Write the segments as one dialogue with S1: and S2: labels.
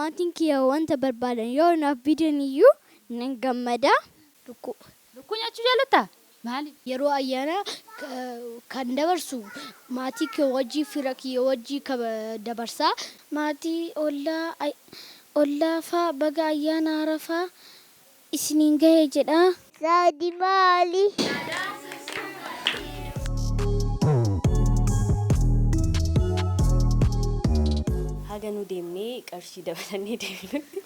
S1: Maatiin kiyya wanta barbaadan yoo naaf bidan iyyuu nan gammada.
S2: Lukkuu.
S3: Lukkuu nyaachuu jaalattaa? Maaliif?
S2: Yeroo ayyaanaa kan dabarsu maatii kiyya wajjii, fira kiyya wajjii dabarsaa.
S4: Maatii, ollaa, ollaa faa baga ayyaana Arafaa isiniin gahe jedha.
S1: Saadi maali?
S5: Haga nu deemnee qarshii dabalannee deebinutti.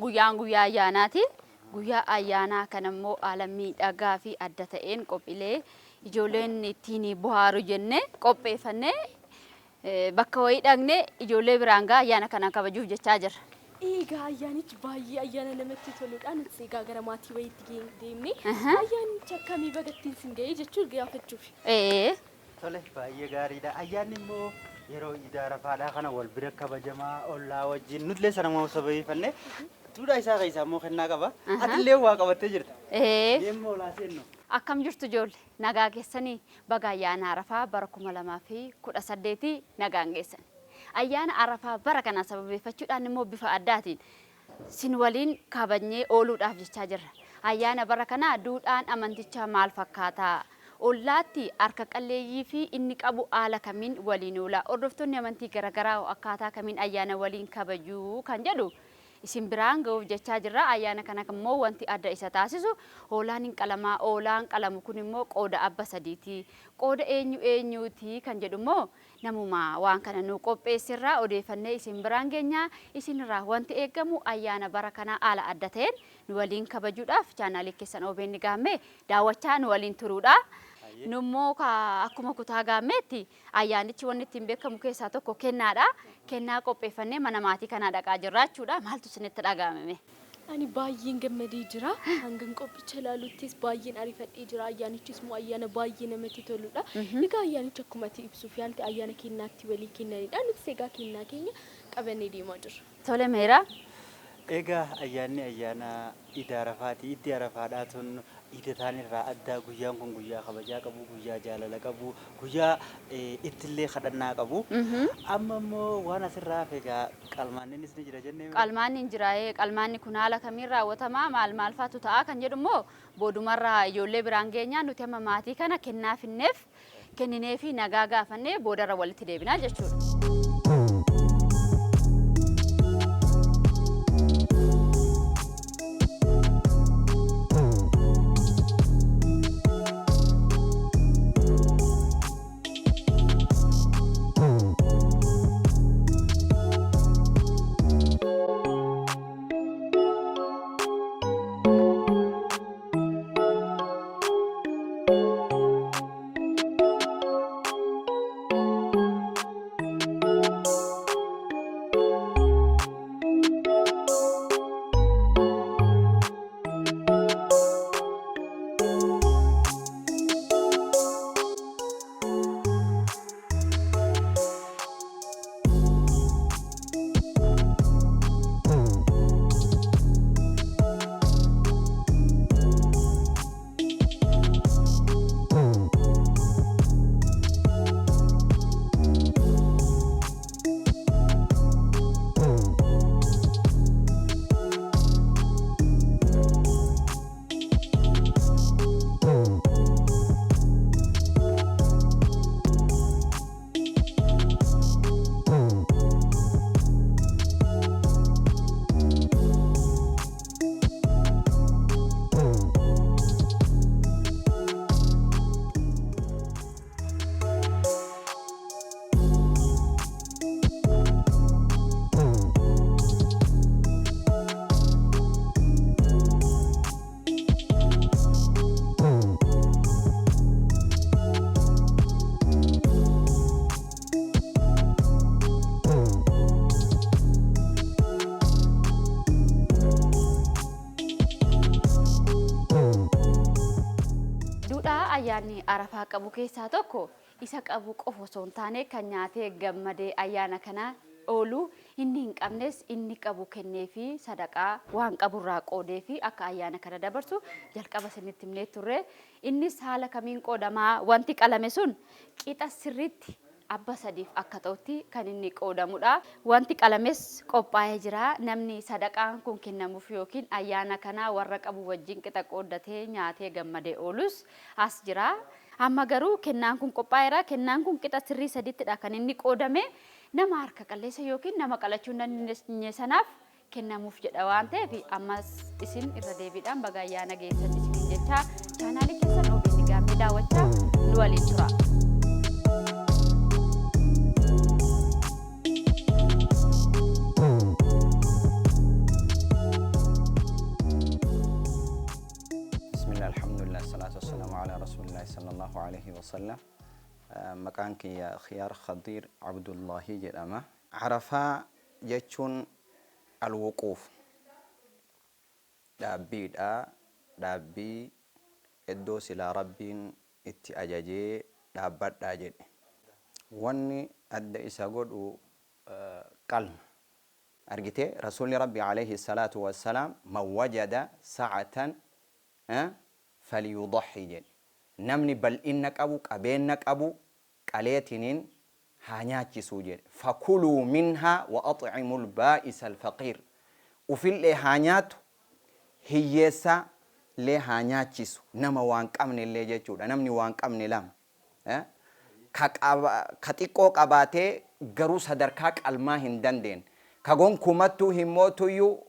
S3: Guyyaan guyyaa ayyaanaati. Guyyaa ayyaanaa kana immoo haala miidhagaa fi adda ta'een qophiilee ijoolleen ittiin bohaaru jennee qopheeffannee bakka wayii dhaqnee ijoollee biraan gaa ayyaana kana kabajuuf jechaa jirra.
S6: Egaa ayyaanichi baay'ee ayyaana namatti toludha. Nutis egaa gara maatii wayiitti deemnee ayyaanichi akkamii baga ittiin sin ga'ee jechuun gaafachuuf.
S3: Ee.
S7: Tole, baay'ee gaariidha. Ayyaanni immoo yeroo Iida Arafaadhaa kana wal bira kabajamaa ollaa wajjin nutillee sanuma sababeeffannee duudhaa isaa keessaa immoo kennaa qaba. Atillee waa qabattee jirta.
S3: Ee.
S7: Mee immoo laa seennu.
S3: Akkam jirtu ijoolle? Nagaa keessanii? Baga ayyaana Arafaa bara 2018 nagaan geessan. Ayyaana Arafaa bara kanaa sababeeffachuudhaan immoo bifa addaatiin sin waliin kabajnee ooluudhaaf jechaa jirra. Ayyaana bara kanaa duudhaan amantichaa maal fakkaata? Ollaatti harka qalleeyyii fi inni qabu haala kamiin waliin oola? Hordoftoonni amantii garaagaraa hoo akkaataa kamiin ayyaana waliin kabaju kan jedhu isin biraan ga'uuf jechaa jirra. Ayyaana kana immoo wanti adda isa taasisu hoolaan hin qalamaa. Hoolaan qalamu kun immoo qooda abba sadiiti. Qooda eenyu eenyuuti kan jedhu immoo namuma waan kana nu qopheessirraa odeeffannee isin biraan geenya. Isinirraa wanti eegamu ayyaana bara kanaa haala adda ta'een nu waliin kabajuudhaaf chaanaalii keessan OBN Gaammee daawwachaa nu waliin turuudha. Nummoo akkuma kutaa Gaammeetti ayyaanichi wanni ittiin beekamu keessaa tokko kennaadha. Kennaa qopheeffannee mana maatii kanaa dhaqaa jirra jechuudha. Maaltu isinitti dhaga'ame?
S6: Ani baay'een gammadee jira. Hangan qophicha ilaaluttis baay'een ariifadhee jira. Ayyaanichis immoo ayyaana baay'ee namatti toludha. Egaa ayyaanichi akkuma ati ibsuuf yaalte ayyaana kennaatti walii kennanidha. Nutis egaa kennaa keenya qabannee deemaa jirra.
S3: Tole Meera.
S7: Egaa ayyaanni ayyaana Iida Arafaati. Iiddi Arafaadhaa tun iida taan irraa addaa. Guyyaan kun guyyaa kabajaa qabu, guyyaa jaalala qabu, guyyaa ittillee kadhannaa qabu. Amma immoo waan asirraa hafe egaa qalmaanninis ni jira jennee miti?
S3: Qalmaanni hin jira. Qalmaanni kun haala kamiin raawwatama, maal maal faatu ta'a kan jedhu immoo boodumarraa ijoollee biraan geenyaa. Nuti amma maatii kana kennaa finneef kennineefii nagaa gaafannee boodarra walitti deebinaa jechuudha. Ayyaanni Arafaa qabu keessaa tokko isa qabu qofa osoo hin taane kan nyaatee gammadee ayyaana kana oolu, inni hin qabnes inni qabu kennee fi sadaqaa waan qaburraa qoodee fi akka ayyaana kana dabarsu jalqaba isinitti himnee turre. Innis haala kamiin qoodamaa? Wanti qalame sun qixa sirriitti abba sadiif akka ta'utti kan inni qoodamudha. Wanti qalames qophaa'ee jira. Namni sadaqaan kun kennamuuf yookiin ayyaana kana warra qabu wajjin qixa qooddatee nyaatee gammadee oolus as jira. Amma garuu kennaan kun qophaa'eera. Kennaan kun qixa sirrii sadiittidha kan inni qoodame. Nama harka qalleessa yookiin nama qalachuu hin dandeenye sanaaf kennamuuf jedha waan ta'eef, ammas isin irra deebiidhaan baga ayyaana geessan isiniin jecha, chaanaalii keessan OBN Gaammee daawwachaa nu waliin tura.
S8: Bismillah, alhamdulillah, salatu wassalamu ala rasulillahi sallallahu alaihi wasallam. Maqaan kiyya Khiyaar Khadiir Abdullahi jedhama. Arafaa jechuun alwuquuf, dhaabbiidha. Dhaabbii iddoo silaa Rabbiin itti ajajee dhaabbadhaa jedhe. Wanni adda isa godhu qalma. Argitee, Rasuulli Rabbi alayhi salaatu wassalaam "Man wajada sa'atan falyudahi" jedhe. Namni bal'inna qabu, qabeenna qabu, qaleetiniin haa nyaachisuu jedhe. "Fakuluu minhaa wa axcimul baa'isa alfaqiir." Ufillee haa nyaatu, hiyyeessa illee haa nyaachisu, nama waan qabne illee jechuudha. Namni waan qabne lama. Ka xiqqoo qabaatee garuu sadarkaa qalmaa hin dandeenye. Ka gonkumattuu hin mootuyyuu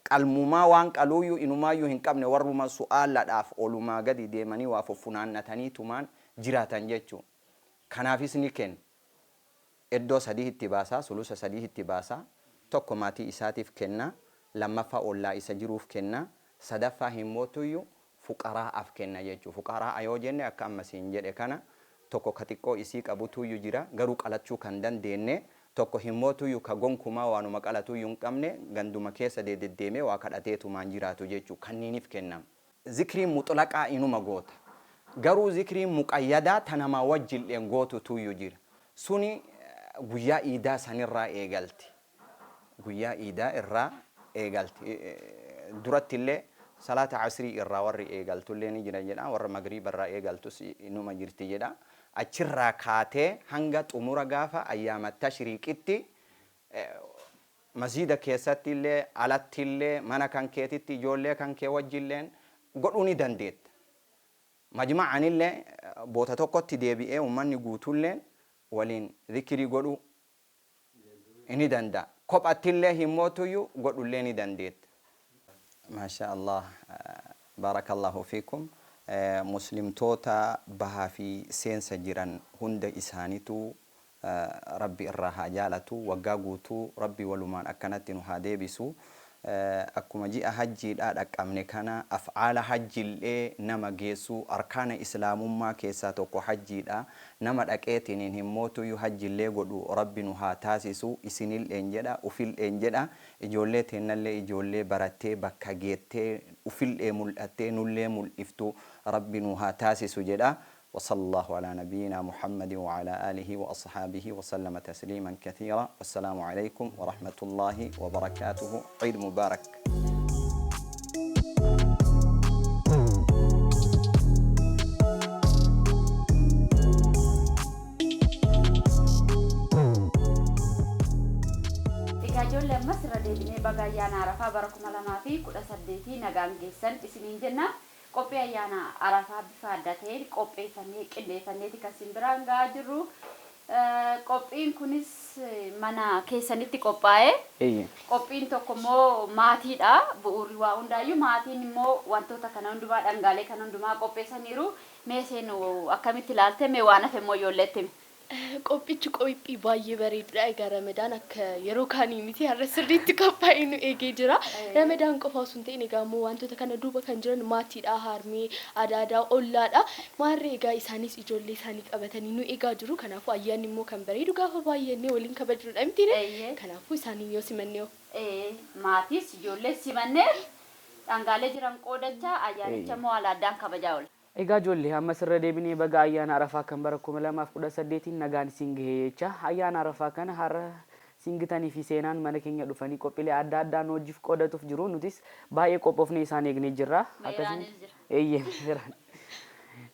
S8: qalmumaa waan qaluuyyuu inumaayyuu hin qabne, warruma su'aaladhaaf olumaa gadi deemanii waa fuffunaannatanii tumaan jiraatan jechuudha. Kanaafis ni kenna. Iddoo sadii itti baasaa, sulusa sadii itti baasaa, tokko maatii isaatiif kenna, lammaffaa ollaa isa jiruuf kenna, sadaffaa hin mootuyyuu fuqaraa'aaf kenna jechuudha. Fuqaraa'a yoo jenne, akka amma siin jedhe kana, tokko ka xiqqoo isii qabutuyyuu jira garuu qalachuu kan dandeenye, tokko hin mootuyyuu ka gonkumaa waanuma qalatuyyuu hin qabne, ganduma keessa deddeemee waa kadhateetumaan jiraatu jechuudha. Kanniiniif kennama. Zikriin muxlaqaa inuma goota. Garuu zikriin muqayyadaa ta namaa wajjilleen gootutuyyuu jira. Suni guyyaa iidaa sanirraa eegalti. Guyyaa iidaa irraa eegalti. Durattillee salaata asrii irraa warri eegaltullee ni jira jedha. Warra magriiba irraa eegaltus inuma jirti jedha. Achirraa kaatee hanga xumura gaafa ayyaama tashriiqitti masjida keessatti illee, alatti illee, mana kan keetitti ijoollee kan kee wajjilleen godhuu ni dandeetta. Majma'anillee boota tokkotti deebi'ee uummanni guutuulleen waliin zikirii godhuu ni danda'a. Kophattillee hin mootuyyuu godhullee ni dandeetta. Maasha Allah, baarakallahu fiikum. Muslimtoota bahaa fi seensa jiran hunda isaanitu Rabbi irraa haa jaalatu. Waggaa guutuu Rabbi walumaan akkanatti nu haa deebisu. Akkuma ji'a hajjiidhaa dhaqqabne kana, af'aala hajjillee nama geessu, arkaana islaamummaa keessaa tokko hajjiidha. Nama dhaqeetiniin hin mootuyyuu hajjillee godhu Rabbi nu haa taasisu. Isinilleen jedha, ufilleen jedha, ijoollee teennallee ijoollee barattee bakka geettee ufillee mul'attee nullee mul'iftu Rabbi nu haa taasisu jedha. وصلى الله على نبينا محمد وعلى آله وأصحابه وسلم تسليما كثيرا، والسلام عليكم ورحمة الله وبركاته. عيد مبارك.
S3: Egaa ijoollee, ammas irra deebinee baga ayyaana Arafaa bara 2018 nagaan geessan isiniin jenna. Qophii ayyaana Arafaa bifa adda ta'een qopheeffannee qindeeffanneeti kan isin biraan gahaa jirru. Qophiin kunis mana keessanitti qophaa'e. Qophiin tokko immoo maatiidha. Bu'uurri waa hundaayyuu maatiin immoo wantoota kana hundumaa, dhangaalee kana hundumaa qopheessaniiru. Mee seenu akkamitti ilaalte? Mee waan hafe immoo ijoolleetti himi.
S6: Qophichi qophii baay'ee bareedudha. Egaa Ramadaan akka yeroo kaanii miti, har'a sirriitti qophaa'ee nu eegee jira. Ramadaan qofa osoo hin ta'in, egaa immoo wantoota kana duuba kan jiran maatiidha, harmee, adaadaa, ollaadha. Maarree egaa isaanis ijoollee isaanii qabatanii nu eegaa jiru. Kanaafuu ayyaanni immoo kan bareedu gaafa baay'annee waliin kabajnudha miti? Kanaafuu isaanii yoo simannee.
S3: Maatiis ijoollee simannee dhangaalee jiran qoodachaa ayyaanicha immoo haala addaan kabajaa oola.
S9: Egaa ijoollee, ammas irra deebinee baga ayyaana Arafaa kan bara 2018n nagaan isin gahe jecha, ayyaana Arafaa kana har'a Singitanii fi Seenaan mana keenya dhufanii qophiilee adda addaa nu wajjif qoodatuuf jiru. Nutis baay'ee qophoofnee isaan eegnee jirra.
S3: Meeraanis jira.
S9: Eeyyee, Meeraan.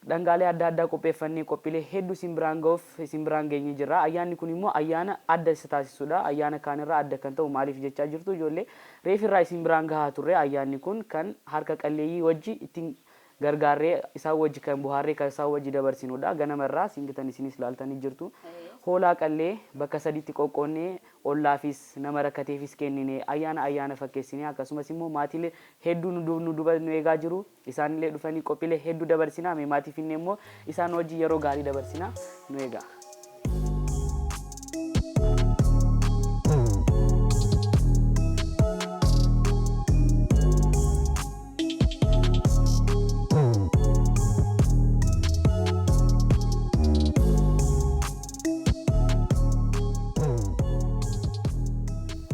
S9: Dhangaalee adda addaa qopheeffannee qophiilee hedduu isin biraan ga'uuf isin biraan geenyee jirra. Ayyaanni kun immoo ayyaana adda isa taasisudha. Ayyaana kaanirraa adda kan ta'u maaliif jechaa jirtu ijoollee? Reef irraa isin biraan gahaa turre, ayyaanni kun kan harka qalleeyyii wajji ittiin gargaarree, isaan wajji kan bohaarree, kan isaan wajji dabarsinudha. Ganama irraa Singitan isinis ilaaltanii jirtu. Hoolaa qallee bakka sadiitti qoqqoonnee ollaafis nama rakkateefis kennine, ayyaana ayyaana fakkeessine. Akkasumas immoo maatiilee hedduu nu duba nu eegaa jiru. Isaanillee dhufanii qophiilee hedduu dabarsina. Mee maatii finne immoo isaan wajji yeroo gaarii dabarsina, nu eegaa.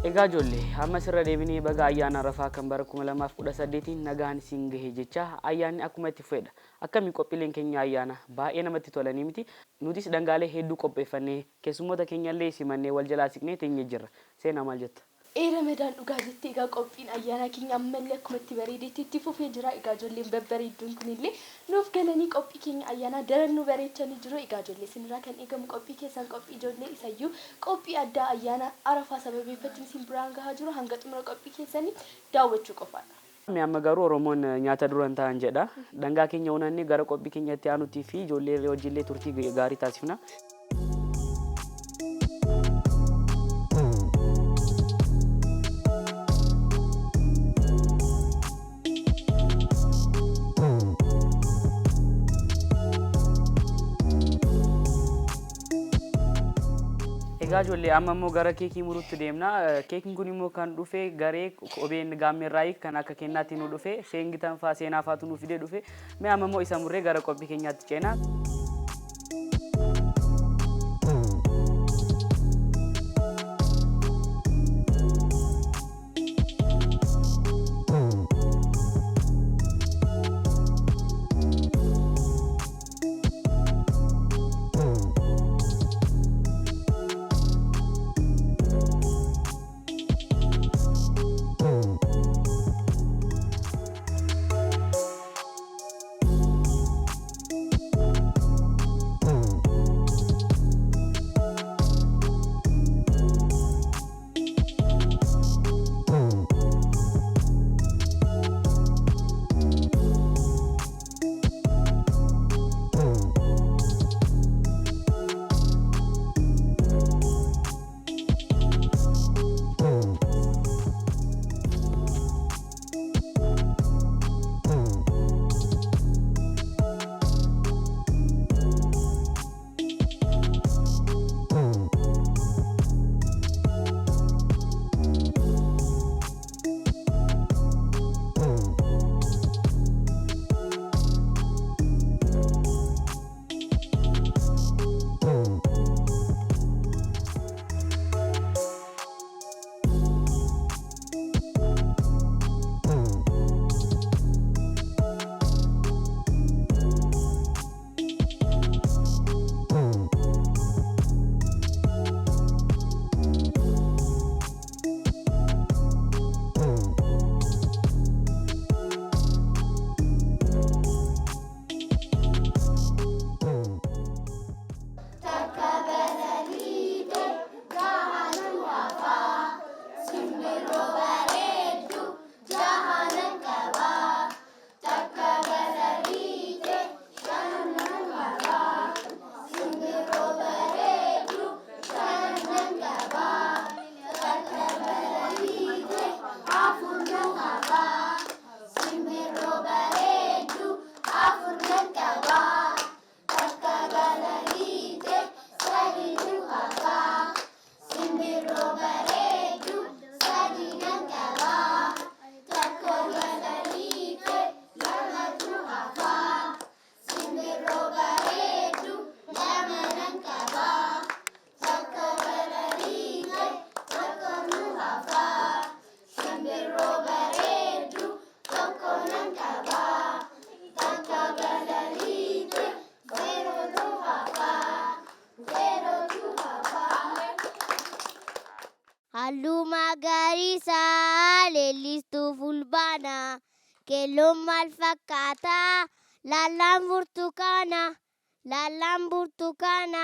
S9: Egaa ijoollee, ammas irra deebinee baga ayyaana Arafaa kan bara 2018n nagaan isin gahe jecha, ayyaanni akkuma itti fufedha. Akkami qophiileen keenya ayyaana? Baay'ee namatti tolanii miti? Nutis dhangaalee hedduu qopheeffannee, keessummoota keenyallee simannee wal jalaa siqnee teenyee jirra. Seenaa, maal jetta?
S6: Ee Ramadaan, dhugaa jette. Egaa qophiin ayyaanaa keenya ammallee akkuma itti bareedetti itti fufee jira. Egaa ijoolleen babbareedduun kunillee nuuf galanii qophii keenya ayyaanaa daran nu bareechanii jiru. Egaa ijoollee, isinirraa kan eegamu qophii keessan, qophii ijoollee isayyuu qophii addaa ayyaana Arafaa sababeeffachuun isin biraan gahaa jiru, hanga xumura qophii keessanii daawwachuu qofaadha.
S9: Mee amma garuu Oromoon nyaata dura hin ta'an jedha. Dhangaa keenya unannee gara qophii keenya itti aanutti fi ijoollee wajjillee turtii gaarii taasifna. Egaa ijoollee, amma immoo gara keekii muruutti deemna. Keekiin kun immoo kan dhufe garee OBN Gaammeerraayi kan akka kennaatti nu dhufe, Seengitan faa Seenaa faatu nu fidee dhufe. Mee amma immoo isa murree gara qophii keenyaatti ceena.
S1: Halluu magariisa leellistuu fulbaana. Keelloon maal fakkaata? Laallaan burtukaana. Laallaan burtukaana.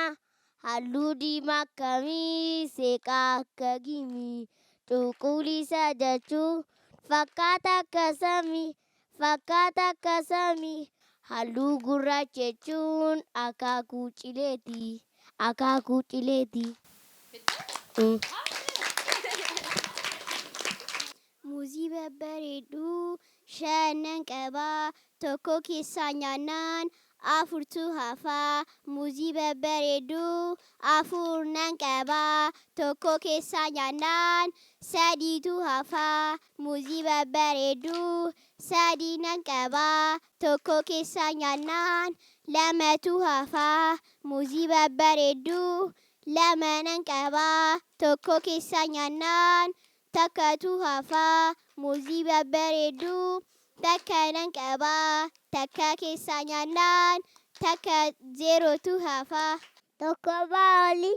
S1: Halluu diimaa akkamii? Seeqaa akka gimii. Cuquliisa jechuun fakkaata akka samii. Fakkaata akka samii. Halluu gurraacha jechuun akaakuu cileeti. Akaakuu cileeti. Muuzii babbareedduu shanan qabaa. Tokko keessaa nyaannaan afurtu hafaa. Muuzii babbareedduu afur nan qabaa. Tokko keessaa nyaannaan sadiitu hafaa. Muuzii babbareedduu sadii nan qabaa. Tokko keessaa nyaannaan lamatu hafaa. Muuzii babbareedduu lama nan qabaa. Tokko keessaa nyaannaan takkatu hafaa. Muuzii babbareedduu takka nan qabaa. Takka keessaa nyaannaan takka zeerootu hafaa. Tokko maali?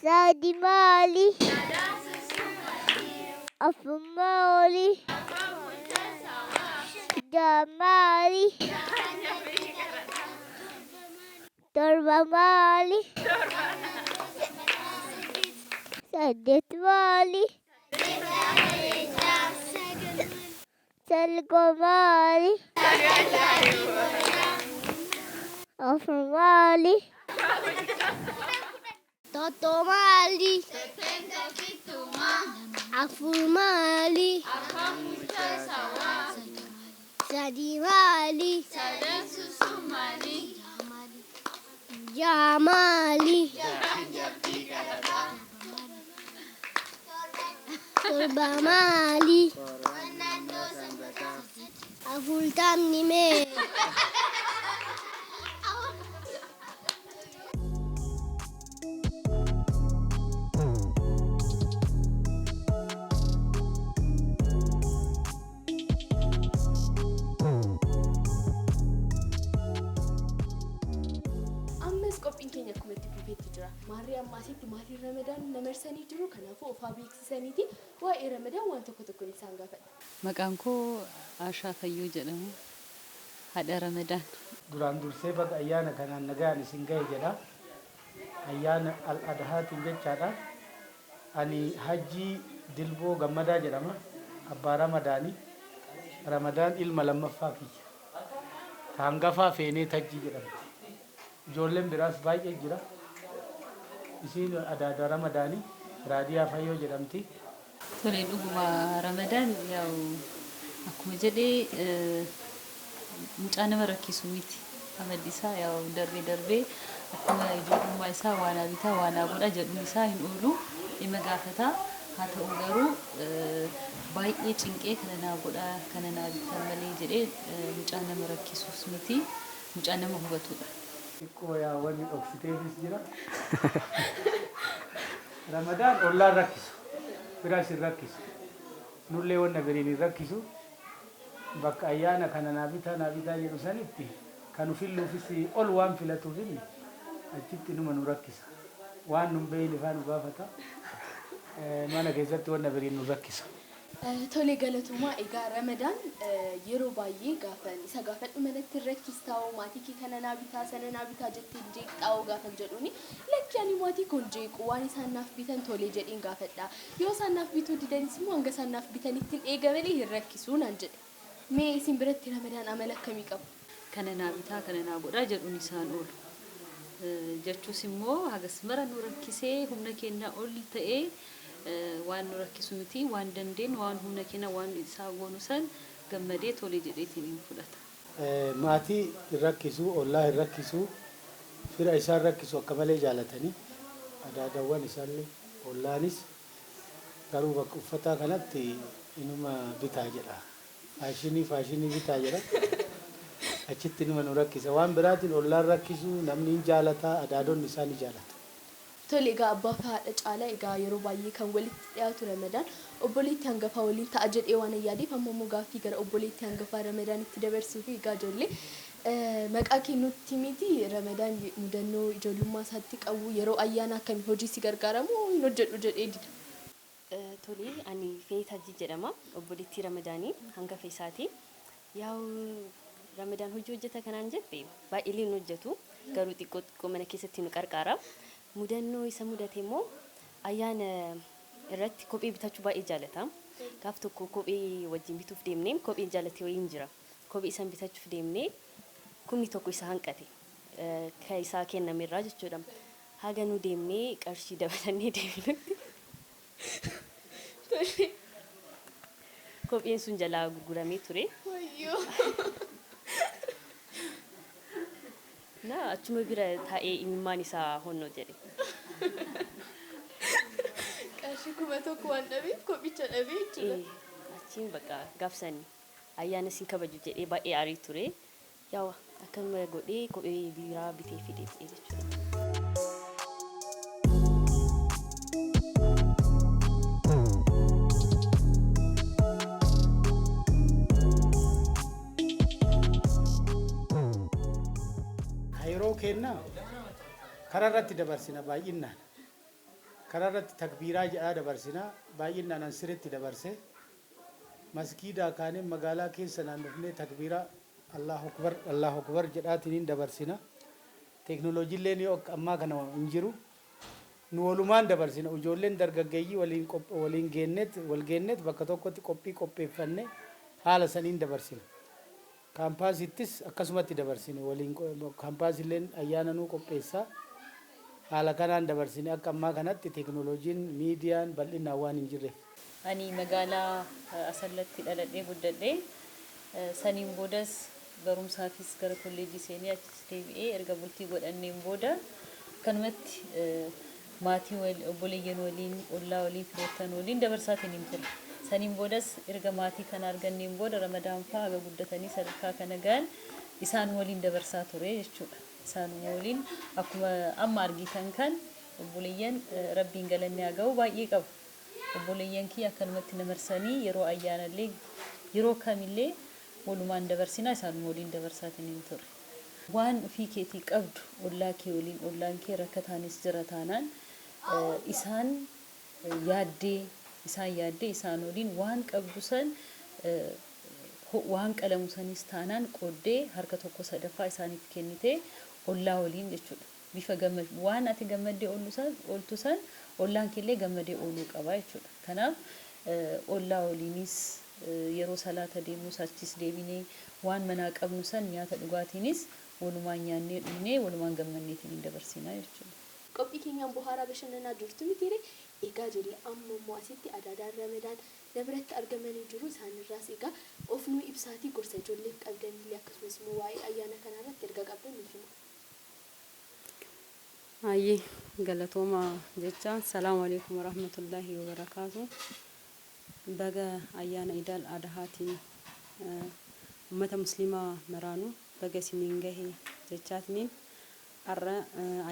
S1: Sadi maali? Afur maali? Ja'a maali? Torba maali? Saddeet maali? Sagal maali? Afur maali? Tokko maali? Afur maali? Sadi maali? Ja'a maali? Torba maali? Afurtamni meeqa?
S6: Ammas qophiin keenya akkuma itti fufeetti jira. Maarree amma asitti maatiin Ramadaan na marsanii jiru. Kanaafuu ofaa beeksisaniiti waa'ee Ramadaan waan tokko tokko isaan gaafadha.
S10: Maqaan koo Ashaa Fayyoo jedhama. Haadha Ramadaan.
S11: Duraan dursee baga ayyaana kanaan nagaan isin gahe jedha. Ayyaana al-adhaatiin jechaadha. Ani Hajjii Dilboo Gammadaa jedhama. Abbaa Ramadaani. Ramadaan ilma lammaffaa kiyya. Ta hangafaa Feenee Tajjii jedhamti. Ijoolleen biraas baay'ee jira. Isiin adaada Ramadaani Raadiyaa Fayyoo jedhamti.
S10: Tole, dhuguma Ramadaan yaa'u akkuma jedhee mucaa nama rakkisu miti. Amalli isaa yaa'u darbee darbee akkuma ijoollummaa isaa waa naa bitaa, waa naa godha jedhuun isaa hin oolu, dhimma gaafata. Haa ta'u garuu baay'ee cinqee kana naa godha, kana naa bitaa malee jedhee mucaa nama rakkisuus miti. Mucaa nama hubatudha.
S11: Xiqqoo yaa wanni dhoksiteefis jira. Ramadaan ollaan rakkisu. Firas hin rakkisu. Nullee wanna biriin hin rakkisu. Bakka ayyaana kana naa bitaa, naa bitaa jedhu sanitti kan ufilluufis ol waan filatuuf inni achitti numa nu rakkisa. Waan nun beeyne faa nu gaafata. Mana keessatti wanna biriin nu rakkisa.
S6: Tole, galatoomaa. Egaa Ramadaan yeroo baay'ee gaafan isa gaafadhu, manatti hin rakkistaa'oo, maatii kee kana naa bitaa, sana naa bitaa jettee hin jeeqxaa'oo gaafan jedhuuni, lakki, ani maatii koo hin jeequ, waan isaan naaf bitan tolee jedheen gaafadha. Yoo isaan naaf bituu didanis immoo hanga isaan naaf bitanitti hin eega malee hin rakkisuu naan jedhe. Mee isin biratti Ramadaan amala akkamii qabu?
S10: Kana naa bitaa, kana naa godhaa jedhuun isaan oolu. Jechuus immoo hagas mara nu rakkisee humna keenya ol ta'ee waan nu rakkisu miti. Waan dandeenyu, waan humna keenya, waan isaa goonu san gammadee tole jedheetiin hin fudhata.
S11: Maatii hin rakkisu, ollaa hin rakkisu, fira isaan rakkisu akka malee jaalatanii adaadawwan isaallee ollaanis, garuu bakka uffataa kanatti inuma bitaa jedha. Faashinii faashinii bitaa jedha. Achitti inuma nu rakkisa. Waan biraatiin ollaan rakkisu, namni hin jaalata, adaadonni isaa ni jaalatu.
S6: Tole, egaa abbaa fi haadha caalaa egaa yeroo baay'ee kan walitti dhiyaatu Ramadaan obboleettii hangafaa waliin ta'a jedhee waan yaadeef, amma immoo gaaffii gara obboleettii hangafaa Ramadaanitti dabarsuu fi egaa ijoollee Maqaa kee nutti miti. Ramadaan mudannoo ijoollummaa isaatti qabu, yeroo ayyaana akkamii hojii si gargaaramu, hin hojjedhu jedhee dida?
S5: Tole, ani Feet Hajji jedhama. Obboleettii Ramadaanii hangafa isaati. Yaa'u, Ramadaan hojii hojjeta kanaan jette baay'ee hin hojjetu. Garuu xiqqoo xiqqoo mana keessatti nu qarqaara. Mudannoo isa mudate immoo ayyaana irratti kophee bitachuu baay'ee jaalata. Gaaf tokko kophee wajjin bituuf deemnee, kophee jaalate wayii hin jira. Kophee isan bitachuuf deemnee 1000 isa hanqate. Ka isaa kennamerraa jechuudha. Haga nu deemnee qarshii dabalannee deemnutti kopheen sun jalaa gurguramee ture.
S6: Wayyoo.
S5: Na achuma bira taa'ee imimmaan isaa honnoo jedhe.
S6: Qarshii 1000 waan dhabeef kophicha dhabee jechuudha.
S5: Achiin bakka gaafsan ayyaana sin kabaju jedhee baay'ee aarii ture. Yawa, akkanuma godhee kophee biraa bitee fidee jechuudha.
S11: Yeroo kennaa karaa irratti dabarsina baay'inaan. Karaa irratti takbiiraa jedhaa dabarsina baay'inaan. An sirriitti dabarse maskiidaa kaanee magaalaa keessa naannofnee takbiiraa "Allahu akbar, Allahu akbar" jedhaatiniin dabarsina. Teeknooloojiilleen yoo akka ammaa kana hin jiru. Nu walumaan dabarsina. Ijoolleen dargaggeeyyii waliin waliin geennet wal geennet bakka tokkotti qophii qopheeffanne haala saniin dabarsina. Kaampaasittis akkasumatti dabarsine. Waliin kaampaasilleen ayyaana nuu qopheessaa, haala kanaan dabarsine. Akka ammaa kanatti teeknooloojiin miidiyaan bal'inaan waan hin jirreef.
S10: Ani magaalaa Asallatti dhaladhee guddadhee, saniin boodas barumsaafis gara kolleejjii seenee achis deebi'ee, erga bultii godhanneen booda akkanumatti maatii, obboleeyyan waliin, ollaa waliin, firoottan waliin dabarsaatiin hin ture. Saniin boodas erga maatii kana arganneen booda Ramadaan fa'aa haga guddatanii sadarkaa kana gahan isaan waliin dabarsaa ture jechuudha. Isaan waliin akkuma amma argitan kan obboleeyyan, Rabbiin galanni haa ga'u, baay'ee qaba. Obboleeyyan kiyya akkanumatti na marsanii yeroo ayyaanallee, yeroo kamillee walumaan dabarsinaa, isaanuma waliin dabarsaatiin hin ture. Waan ofii keetii qabdu ollaa kee waliin, ollaan kee rakkataanis jira taanaan, isaan yaaddee isaan yaaddee isaan waliin waan qabdu san, waan qalamu sanis taanaan, qooddee harka tokko sadaffaa isaaniif kennitee ollaa waliin jechuudha. Bifa waan ati gammaddee oollu san ooltu san ollaan keellee gammadee ooluu qaba jechuudha. Kanaaf ollaa waliinis yeroo salaata deemus, achis deebinee waan manaa qabnu san nyaata dhugaatiinis walumaan nyaannee dhugnee walumaan gammanneetiin hin dabarsinaa jechuudha.
S6: Qophii keenyaan bohaaraa bashannanaa jirtu mitiire? Egaa ijoollee, amma immoo asitti adaadaan Ramadaan na biratti argamanii jiru. Isaanirraas egaa of nuu ibsaatii gorsa ijoolleef qabdanillee, akkasumas immoo waa'ee ayyaana kanaa irratti erga qabdan nuuf hima.
S12: Ayyee, galatooma jecha. Salaamu alaikum warahmatullaahi wabarakaatu. Baga ayyaana Idaal Adhaatiin ummata musliimaa maraanuu baga isiniin gahe jechaatiniin, har'a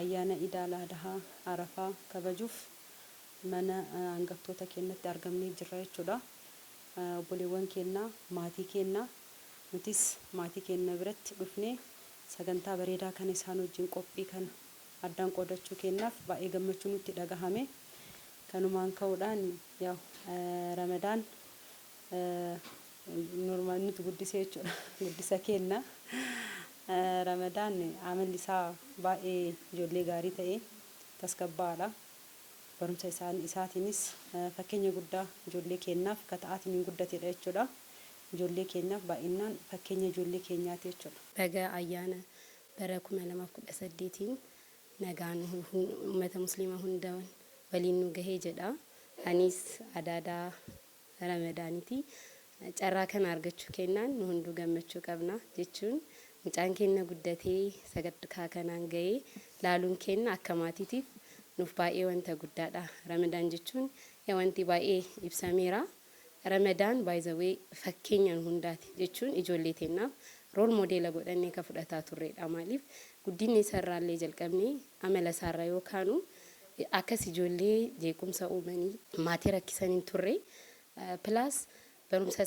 S12: ayyaana Idaal Adhaa Arafaa kabajuuf mana hangaftoota keenyatti argamnee jirra jechuudha. Obboleewwan keenya, maatii keenya, nutis maatii keenya biratti dhufnee sagantaa bareedaa kana isaan wajjin qophii kana addaan qoodachuu keenyaaf baay'ee gammachuu nutti dhagahame. Kanumaan ka'uudhaan yaa Ramadaan normal nuti guddisee jechuudha. Guddisa kenna. Ramadaan amalli isaa baay'ee ijoollee gaarii ta'e, tasgabbaa'aadha. Barumsa isaatiinis fakkeenya guddaa ijoollee keenyaaf ka ta'aatiin guddatedha jechuudha. Ijoollee keenyaaf baay'inaan fakkeenya ijoollee keenyaati jechuudha.
S13: Baga ayyaana bara 2018n nagaan uummata musliima hunda waliin nu gahee jedha. Anis adaadaa Ramadaaniti. Carraa kana argachuu kennaan nu hunduu gammachuu qabna jechuun, mucaan keenya guddatee sadarkaa kanaan gahee laaluun keenya akka maatiitiif nuuf baay'ee wanta guddaadha. Ramadaan jechuun wanti baay'ee ibsameera. Ramadaan by the way fakkeenya nu hundaati jechuun, ijoollee teennaaf role model godhannee ka fudhataa turredha. Maaliif, guddinni isarraallee jalqabnee amala isaarra yoo kaanu, akkas ijoollee jeequmsa uumanii maatii rakkisanii turre. Plus barumsa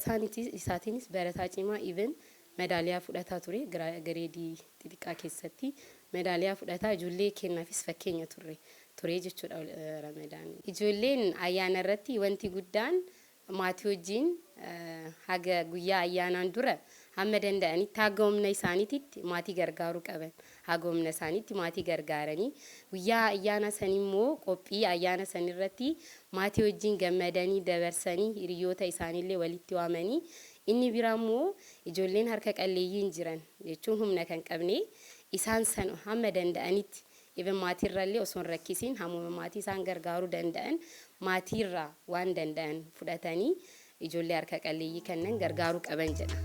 S13: isaatiinis barataa cimaa, even Medaaliyaa fudhataa ture gireedii xixiqqaa keessatti medaaliyaa fudhataa ijoollee kennaafis fakkeenya ture jechuudha Ramadaan. Ijoolleen ayyaana irratti wanti guddaan maatii wajjin haga guyyaa ayyaanaan dura hamma danda'anitti haga humna isaaniitti maatii gargaaruu qaban. Haga humna isaaniitti maatii gargaaranii guyyaa ayyaana sanii immoo qophii ayyaana sanirratti maatii wajjin gammadanii dabarsanii hiriyoota isaaniillee walitti waamanii. Inni biraa immoo ijoolleen harka qalleeyyiin jiran jechuun humna kan qabne isaan san hamma danda'anitti even maatiirrallee osoo hin rakkisiin hammuma maatii isaan gargaaruu danda'an maatiirraa waan danda'an fudhatanii ijoollee harka qalleeyyii kanneen gargaaruu qaban jedha.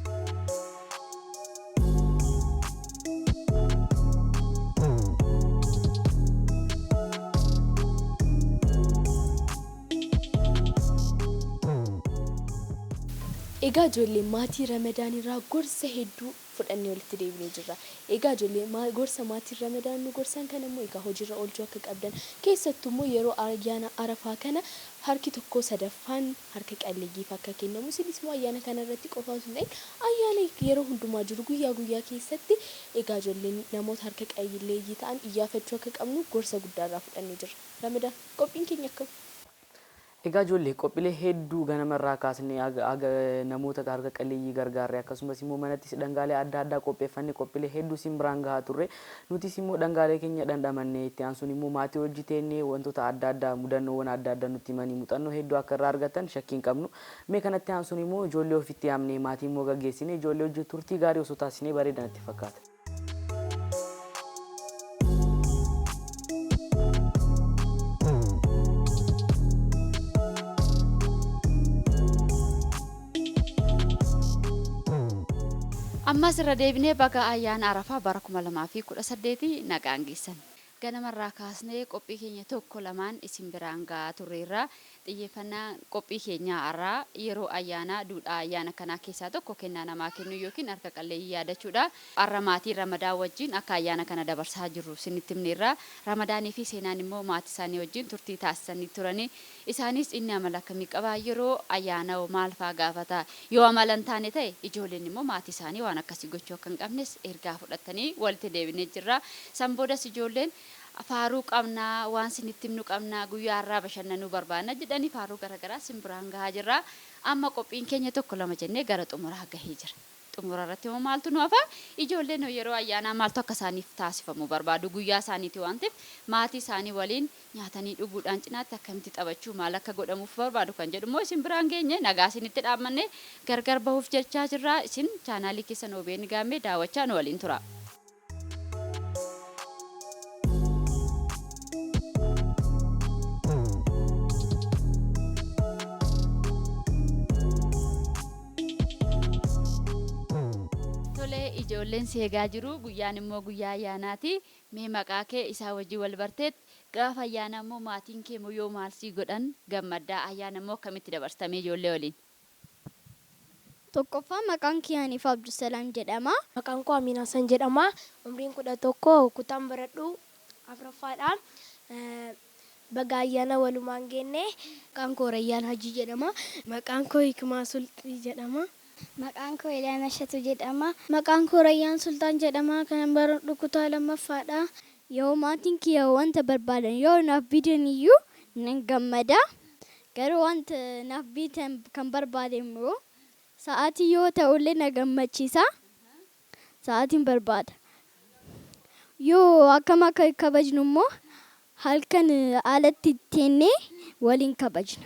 S6: Egaa ijoollee, maatii Ramadaan irraa gorsa hedduu fudhannee walitti deebinee jirra. Egaa ijoollee, gorsa maatiin Ramadaan nu gorsan kana immoo egaa hojiirra oolchuu akka qabdan, keessattuu immoo yeroo ayyaana Arafaa kana harki tokko sadaffaan harka qalleeyyiif akka kennamu, isinis immoo ayyaana kana irratti qofa osoo hin ta'in ayyaana yeroo hundumaa jiru guyyaa guyyaa keessatti egaa ijoolleen namoota harka qalleeyyii ta'an iyyaafachuu akka qabnu gorsa guddaa irraa fudhannee jirra. Ramadaan, qophiin keenya akkam?
S9: Egaa ijoollee, qophiilee hedduu ganamarraa kaasnee haga namoota harka qalleeyyii gargaarre, akkasumas immoo manattis dhangaalee adda addaa qopheeffannee qophiilee hedduu isin biraan gahaa turre. Nutis immoo dhangaalee keenya dhandhamannee itti aansuun immoo maatii hojii teennee wantoota adda addaa mudannoowwan adda addaa nutti himanii muuxannoo hedduu akka irraa argatan shakkii hin qabnu. Mee kanatti aansuun immoo ijoollee ofitti yaamnee maatii immoo gaggeessine ijoollee hojii turtii gaarii osoo taasisnee bareeda natti fakkaata.
S3: Ammas irra deebinee baga ayyaana Arafaa bara 2018 nagaan geessan. Ganamarraa kaasnee qophii keenya tokko lamaan isin biraan gahaa turreerra. Xiyyeeffannaa qophii keenyaa har'aa yeroo ayyaanaa duudhaa ayyaana kanaa keessaa tokko kennaa namaa kennuu yookiin harka qalleeyyii yaadachuudha. Har'a maatii Ramadaan wajjin akka ayyaana kana dabarsaa jirru isinitti himneerra. Ramadaanii fi Seenaan immoo maatii isaanii wajjin turtii taasisanii turani. Isaanis inni amala akkamii qaba? Yeroo ayyaana hoo maal fa'aa gaafata? Yoo amala hin taane ta'e ijoolleen immoo maatii isaanii waan akkasii gochuu akka hin qabnes ergaa fudhatanii walitti deebinee jirra. San boodas ijoolleen faaruu qabna, waan isinitti himnu qabna, guyyaa har'aa bashannanuu barbaanna jedhanii faaruu garaagaraa isin biraan gahaa jirra. Amma qophiin keenya tokko lama jennee gara xumuraa gahee jira. Xumura irratti immoo maaltu nu hafa? Ijoolleen yeroo ayyaanaa maaltu akka isaaniif taasifamu barbaadu? Guyyaa isaaniiti waan ta'eef maatii isaanii waliin nyaatanii dhuguudhaan cinaatti akkamitti taphachuu, maal akka godhamuuf barbaadu kan jedhu immoo isin biraan geenye nagaa isinitti dhaammanne gargar bahuuf jechaa jirra. Isin chaanaalii keessan OBN Gaammee daawwachaa nu waliin tura. Tole, ijoolleen si eegaa jiru. Guyyaan immoo guyyaa ayyaanaati. Mee maqaa kee, isaa wajjin wal barteet, gaafa ayyaanaa immoo maatiin kee immoo yoo maal sii godhan gammaddaa, ayyaana immoo akkamitti dabarsitamee ijoollee waliin?
S1: Tokkoffaa, maqaan kiyya Haniif Abdusalaam jedhama.
S14: Maqaan koo Amiin Hassan jedhama. Umriin 11, kutaan baradhu afuraffaadha. Baga ayyaana walumaan geenne.
S2: Maqaan koo Rayyaan Hajii jedhama.
S15: Maqaan koo Hikimaa Sulxii jedhama.
S4: Maqaan koo Eliyaana Shatu jedhama. Maqaan koo Rayyaan Sultaan jedhama. Kanan baradhu kutaa lammaffaadha.
S1: Yoo maatiin kiyya wanta barbaadan yoo naaf bitan iyyuu nan gammada. Garuu wanta naaf bitan kan barbaade immoo sa'aatii yoo ta'ullee na gammachiisa. Sa'aatiin barbaada. Yoo akkam akka kabajnu immoo halkan alatti teennee waliin kabajna.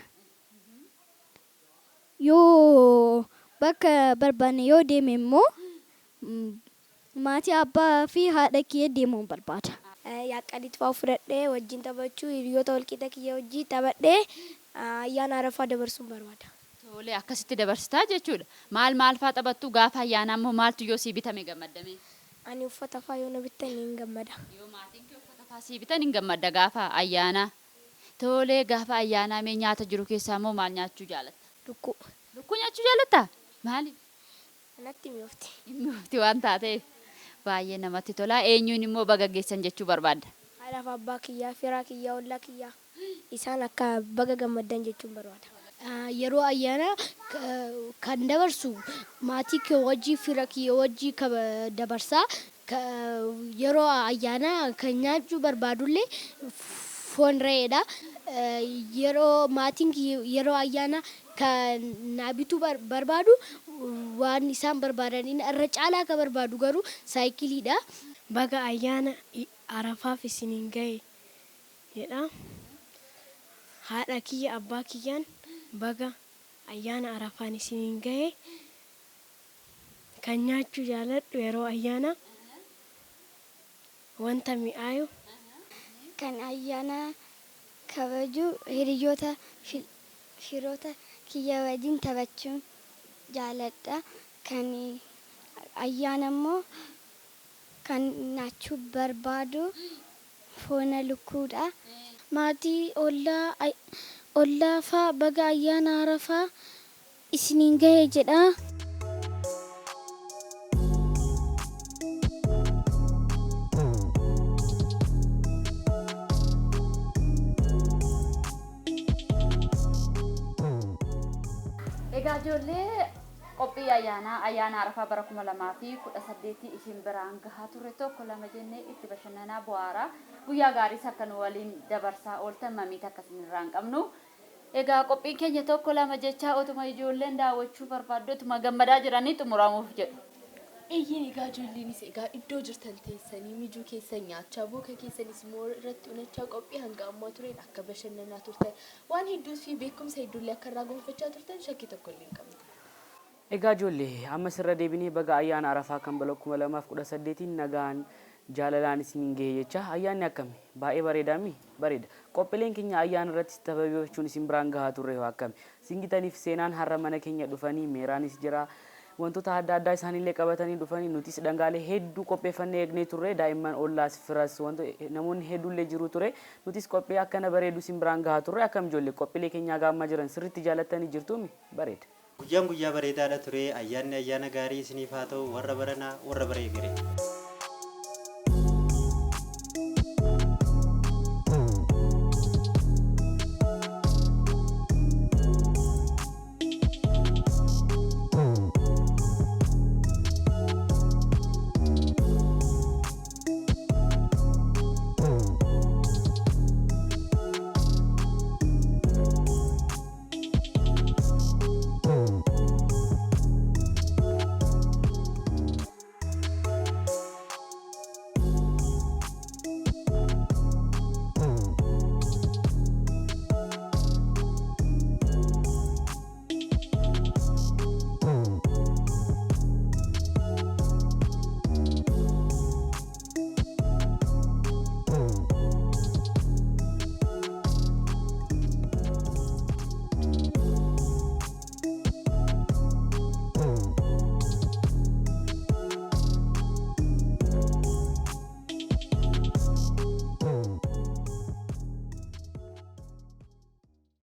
S1: Yoo bakka barbaanne yoo deeme immoo maatii abbaa fi haadha kiyya deemuun barbaada.
S14: Yaaqqaliit fa'aa fudhadhee wajjin taphachuu, hiriyoota walqixa kiyya wajjin taphadhee ayyaana Arafaa dabarsuun barbaada.
S3: Tole, akkasitti dabarsitaa jechuudha. Maal maal fa'aa taphattu? Gaafa ayyaanaa immoo maaltu yoo sii bitame gammaddame?
S14: Ani uffata fa'aa yoo na bittan hin gammada.
S3: Yoo maatiin kee uffata fa'aa sii bitan hin gammadda gaafa ayyaanaa. Tole, gaafa ayyaanaa mee nyaata jiru keessaa immoo maal nyaachuu jaalatta?
S14: Lukkuu.
S3: Lukkuu nyaachuu jaalattaa? Maaliif?
S14: Natti mi'oofti.
S3: Mi'oofti waan taateef. Baay'ee namatti tola. Eenyuun immoo baga geessan jechuu barbaadda?
S14: Haadhaaf abbaa kiyyaa, firaa kiyyaa, ollaa kiyyaa, isaan akka baga gammaddan jechuun barbaada.
S2: Yeroo ayyaana kan dabarsu maatii kee wajjii, fira kiyya wajjii dabarsaa. Yeroo ayyaana kan nyaachuu barbaadullee foon re'eedha. Yeroo maatiin kiyya yeroo ayyaana kan naa bituu barbaadu waan isaan barbaadaniin irra caalaa kan barbaadu garuu saayikiliidha.
S15: Baga ayyaana Arafaaf isiniin gahe jedha. Haadha kiyya, abbaa kiyyaan baga ayyaana Arafaan isiniin gahe. Kan nyaachuu jaaladhu yeroo ayyaana wanta mi'aayu.
S1: Kan ayyaana kabaju hiriyoota, firoota kiyya wajjin taphachuun jaaladha. Kan ayyaana immoo kan nyaachuu barbaadu foon lukkuudha.
S4: Maatii, ollaa faa baga ayyaana Arafaa isiniin gahe jedha.
S3: Egaa ijoollee, qophii ayyaanaa ayyaana Arafaa bara 2018 isin biraan gahaa turre tokko lama jennee itti bashannanaa bu'aaraa guyyaa gaariis akka nu waliin dabarsaa ooltan mamiita akka isin irraa hin qabnu. Egaa qophiin keenya tokko lama jechaa otuma ijoolleen daawwachuu barbaaddu, otuma gammadaa jiranii xumuramuuf jedhu.
S6: Eeyyeen, egaa ijoolleenis egaa iddoo jirtan teessanii mijuu keessan nyaachaa, booka keessanis immoo irratti unachaa, qophii hanga ammaa tureen akka bashannanaa turtan, waan hedduu fi beekumsa hedduullee akka irraa gonfachaa turtan shakkii tokko illee hin qabnu.
S9: Egaa ijoollee, ammas irra deebinee baga ayyaana Arafaa kan bara 2018n nagaan jaalalaan isiniin gahe jecha. Ayyaanni akkami? Baay'ee bareedaami? Bareeda. Qophiileen keenya ayyaana irratti sababeeffachuun isin biraan gahaa turre hoo akkami? Singitaniif seenaan har'a mana keenya dhufanii, meeraanis jira. Wantoota adda addaa isaanillee qabatanii dhufanii, nutis dhangaalee hedduu qopheeffannee eegnee turre. Daa'imman ollaas, firas, wantoota namoonni hedduullee jiru ture. Nutis qophii akkana bareedu isin biraan gahaa turre. Akkam ijoollee, qophiilee keenyaa gaammaa jiran sirriitti jaalattanii jirtuumi? Bareeda.
S7: Guyyaan guyyaa bareedaadha ture. Ayyaanni ayyaana gaarii isiniif haa ta'u, warra baranaa, warra bara egeree.